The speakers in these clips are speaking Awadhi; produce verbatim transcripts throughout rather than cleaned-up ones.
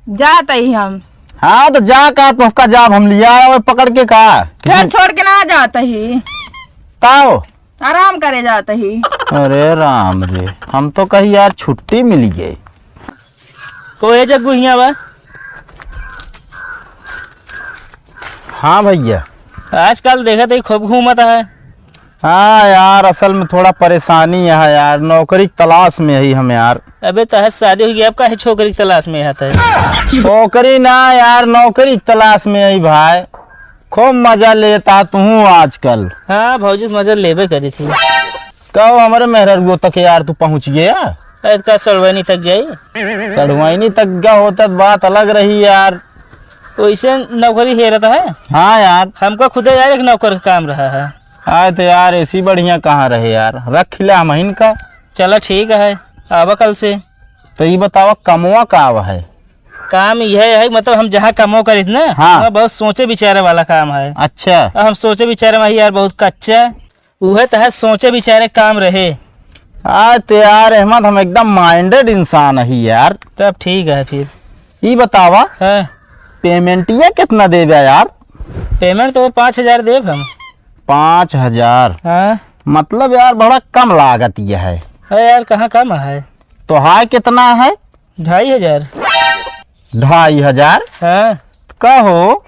जात ही हम। हाँ, तो जा का, तोहका जाब हम लिया आवे पकड़ के का? घर छोड़ के ना जात ही। का हो? आराम करे जात ही। अरे राम रे, हम तो कही यार छुट्टी मिल गई। को ए जग्गू हियाँ बा? हाँ भैया। आजकल देखत ही खूब घूमत है। हाँ यार, असल में थोड़ा परेशानी है यार, नौकरी की तलाश में ही हम यार। अबे तोहार शादी हो गई, अब काहे छोकरी की तलाश में है? छोकरी ना यार, नौकरी की तलाश में ही भाई। खूब मजा लेता तू आजकल। हाँ भौजी, मजा लेबे करी थी। कहो हमरे मेहररुओ तक यार तू पहुँच गया? अरे का सड़वैनी तक जाई? सड़वैनी तक का होता तो बात अलग रही यार। वैसे नौकरी हेरत है। हाँ यार। हमका खुदे यार एक नौकर का काम रहा है। आए तो यार, ऐसी बढ़िया कहाँ रहे यार, रख ले हम इनका। चला ठीक है, आवा कल से। तो ये बतावा, कमवा का आवा है? काम यह है, मतलब हम जहाँ कमवा करित ना, हाँ। वहाँ बहुत सोचे विचारे वाला काम है। अच्छा। अब हम सोचे विचारे में यार बहुत कच्चा, उहे तोहार सोचे विचारे काम रहे। आ, तो यार, अहमद, हम एकदम minded इंसान ही यार। तब ठीक है फिर। ई बतावा, हाँ। पेमेंटिया कितना देबे यार? पेमेंट तो पाँच हजार देब हम। पाँच हजार? हाँ। मतलब यार, बड़ा कम लागत ये है। अरे यार, कहाँ कम है? तो है कितना है? ढाई हजार। ढाई हजार? हाँ। कहो,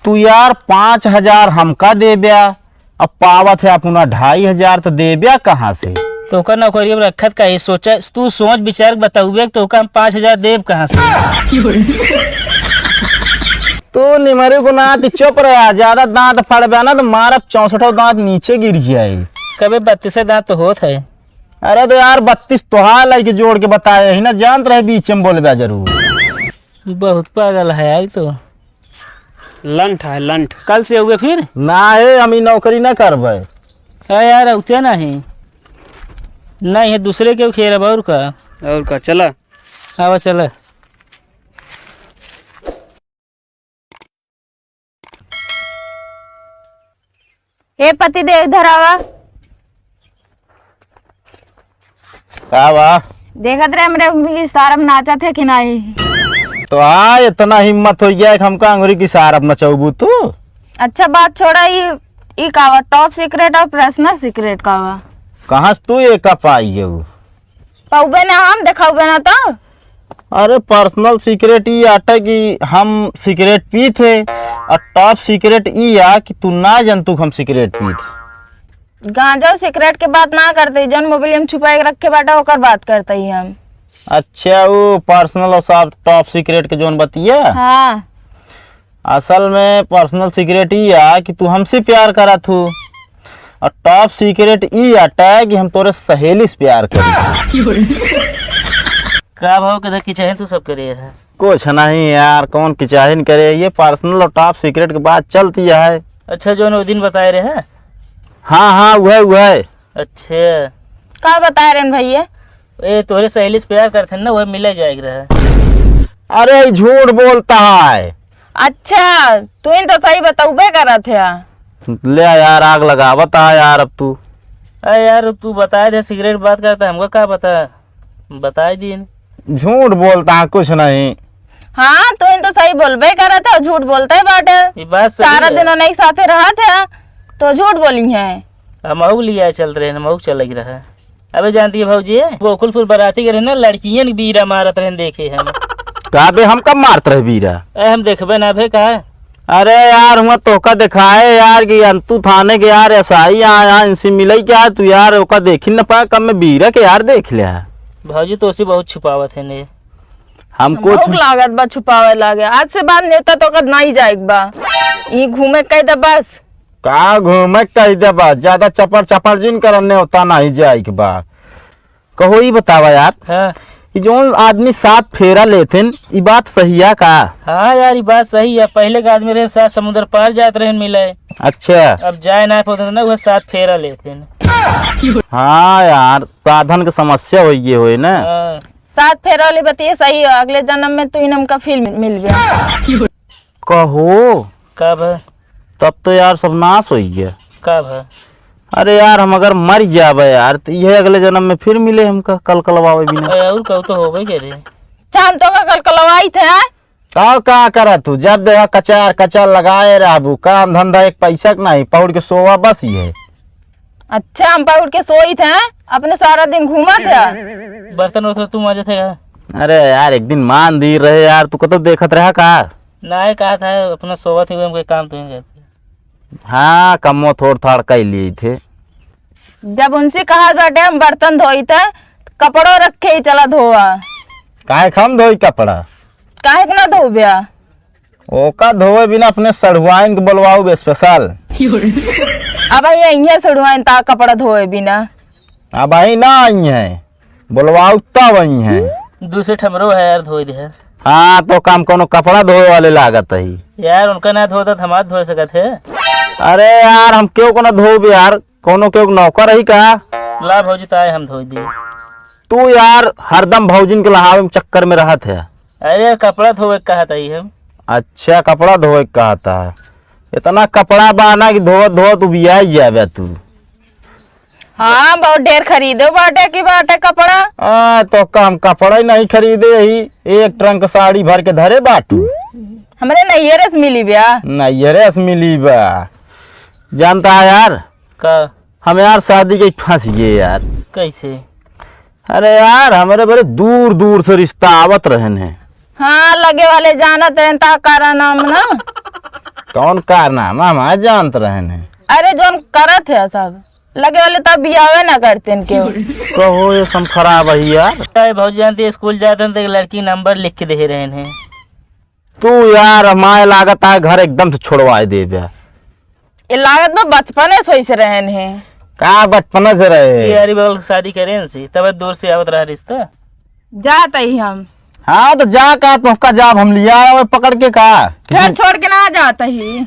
तू यार पाँच हजार हमका देब्या, अब पावत है अपना ढाई हजार, तो देब्या कहाँ से? तो ओकर नौकरी अब रखत का ही सोचा, तू सोच विचार के बताउबे, तो ओका हम पाँच हजार देब कहाँ से? तू निमरी गुनाह, तू चुप रहा, ज्यादा दांत फड़ब्या ना तो मारब चौसठो दांत नीचे गिर जाए। कबे बत्तीसे दांत तो होत है। अरे तो यार, बत्तीस तोहार लाइके जोड़ के बताए ही ना, जानत रहे बीच में बोलबे जरूर। बहुत पागल है यार तो। लंठ है, लंठ। कल से हुए फिर? ना हे, हम ई नौकरी ना करबे। अरे यार, अउते नहीं। नहीं है, दूसरे के खेर अब और का। और का, चला। आवा, चला। ए पतिदेव, इधर आवा। का बा? देखत रहे हमरे उंगली के इशारा में नाचत है कि नहीं? तो आ, इतना हिम्मत हो गया कि हमका अंगुरी के इशारा में नचौबू तू? अच्छा बात छोड़ा, ई, ई का बा? Top secret और personal secret का बा? कहाँ से तू ये का पाई है वो? पउबे ना हम, देखाउबे ना तो। अरे, personal secret ई आटे कि हम सिगरेट पीत है, और top secret ई आ कि तू ना जानतू कि हम सिगरेट पीत है। गांजा और सिगरेट के बात ना करते, जौन मोबाइल में छुपाए के रखे बाटा, ओकर बात करते ही हम। अच्छा, वो personal और सब top secret के जौन बतिया? हाँ। असल में personal secret ई आ कि तू हमसे प्यार करत हू, और top secret ई आटा कि हम तोरे सहेली से प्यार करी। का भाव के धक्की चाहे तू सब करे है? कुछ नहीं यार, कौन किचाहिन करे, ये personal और top secret की बात चलती है। अच्छा, जो वो दिन बताए रहे हैं? हाँ, हाँ, वह, वह। अच्छा। का बताए रहे हैं भैया? ए, तोरे सहेली से प्यार करते हैं ना, वह मिले जाए के रहे। अरे, ई झूठ बोलता है। अच्छा, तू इन तो सही बतौबे करत है। ले यार, आग लगावत है यार अब तू। अरे यार, तू बताए दे, सिगरेट बात करता है, हमको का पता, बताए दीन। झूठ बोलता है, कुछ नहीं। हाँ, तू इन तो सही बोलबे करत है, झूठ बोलते बाटे। ई बात सही सारा है। दिन उन्हीं के साथे रहत है, तो झूठ बोली है। हम अहू लिया चल रहे हैं, हम अहू चल रहे। अबे जानती है भौजी, गोकुलपुर बराती के रहे ना, लड़कियन के बीरा मारत रहे, देखे हम। का बे, हम कब मारत रहे बीरा? ए, हम देखबे ना भे का। अरे यार, हुआ तोहका देखाए यार कि अंतु थाने के यार एसआई आया, इनसे मिले क्या तू यार, ओका देखी न पाए, कम में बीरा के यार देख लिया। भौजी तो उसी बहुत छुपावत है ने। हम कुछ भूख लागत बा, छुपावे लागे। आज से बाद नेवता तो कर नहीं जाए के बा। ई घूमे कह दे बस। का घूमे कह दे बा, ज्यादा चपर चपर जिन करन, नेवता नहीं जाए के बा। कहो, ई बतावा यार, हाँ। ई जौन आदमी सात फेरा लेथिन, ई बात सही है का? हाँ यार, ई बात सही है। पहले के आदमी रहे, सात समुद्र पार जात रहे मिले। अच्छा। अब जाए ना होते ना, वह सात फेरा लेथिन। हाँ यार, साधन के समस्या हो गई होए ना। हाँ। सात फेरा वाली बतिये सही है, अगले जन्म में तू इनम का फिर मिलबे। कहो। का बा? तब तो यार सब नाश हो गया। का बा? अरे यार, हम अगर मर जाबे यार, तो यह अगले जन्म में फिर मिले हमका कलकलवावे बिना। अरे, और कहू तो होबे करे। अच्छा, हम तो का कलकलवाई थे, हैं? तब का करत तू, जब देखा कचार कचार लगाए रहबू, काम धंधा एक पैसा के नहीं, पहुड़ के सोवा बस ये। अच्छा, हम पहुड़ के सोइत हैं, अपने सारा दिन घूमत है। बर्तन उर्तन तू मांजत है का? अरे यार, एक दिन मान दी रहे यार, तू कतो देखत रहा का? नहीं, कहा था अपना सोवत ही, हम कोई काम तो नहीं करते। हाँ, कमो थोड़ थाड़ कइ लिए थे। जब उनसे कहा बाटे हम बर्तन धोइत है, कपड़ो रखे ही चला धोआ। काहे के हम धोई कपड़ा? काहे के ना धोब्या? ओका धोवे बिना अपने सढ़ुआइन के बोलवाऊ बे special। अब ये इहे सढ़ुआइन ता कपड़ा धोवे बिना। अब आई ना आई है, बोलवाऊ तब आई है। दूसरे ठमरो है यार, धोई दे। हाँ, तो काम कोनो कपड़ा धोवे वाले लागत है। यार, उनका ना धोता तो हमार धोए सकत है। अरे यार, हम केहू को ना धोबे यार, कोनो केहू के नौकर रही का? ला भौजी, ताए हम धोई दी। तू यार हरदम भौजिन के लहावे में चक्कर में रहत है। अरे, कपड़ा धोवे के कहत हई हम। अच्छा, कपड़ा धोवे के कहत है। इतना कपड़ा बा ना कि धोवत धोवत उबिया ही जाबे तू। हाँ, बहुत ढेर खरीदे बाटे की बाटे कपड़ा। आ, तो का हम कपड़ा ही नहीं खरीदे ही, एक trunk साड़ी भर के धरे बाटू। हमरे नैहरे से मिली ब्या। नैहरे से मिली बा। जानता है यार, का? हम यार शादी के फंस गए यार। कैसे? अरे यार, हमरे बड़े दूर दूर से रिश्ता आवत रहन है। हाँ, लगे वाले जानत हैं ता कारनामा ना। कौन कारनामा? हम जानत रहन है। अरे, जोन करत है सब, लगे वाले तब बियावे ना करते हैं केहू। कहो, ये सम खराब है यार। अरे भौजी, जानते स्कूल जाते हैं तो एक लड़की नंबर लिख के दे रहे हैं। तू यार, हमारे लागत है घर एकदम से छोड़वाए देबे। ये लागत बा बचपने से वैसे रहन है। का बचपने से रहे? ये यारी बगल शादी करे न से, तब दूर से आवत रहा रिश्ता। जात ही हम। हाँ, तो जा का, तोहका जाब हम लिया आवे पकड़ के का? घर छोड़ के ना जात ही।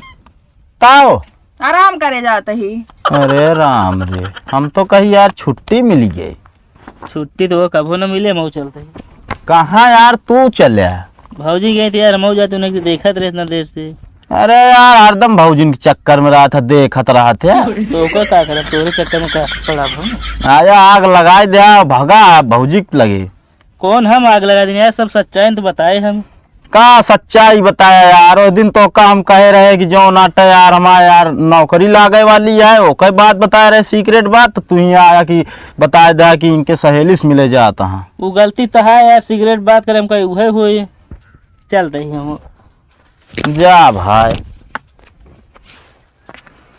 ताओ? आराम करे जात ही। अरे राम रे, हम तो कही यार छुट्टी मिली गई। छुट्टी तो वो कभो न मिले, मऊ चलते ही। कहाँ यार तू चले? भौजी गई थी यार, मऊ जाते उन्हें देखत रहे इतना देर से। अरे यार, हरदम भौजिन के चक्कर में रहत है, देखत रहत है। तो ओकर का करब, तोरे चक्कर में का पड़ा हम? आया आग लगाए दे, भगा भौजी के लगे। कौन हम आग लगा देने यार, सब सच्चाई तो बताए हम। का सच्चाई बताया यार, उस दिन तो का हम कहे रहे कि जो नाटा यार हमारे यार नौकरी लागे वाली है, ओकर बात बताए रहे, secret बात, तो तू ही आया कि बताए दे कि इनके सहेली से मिले जाता है। वो गलती तो है यार, secret बात करे हम कहे उहे हुई। चलते ही हम। जा भाई।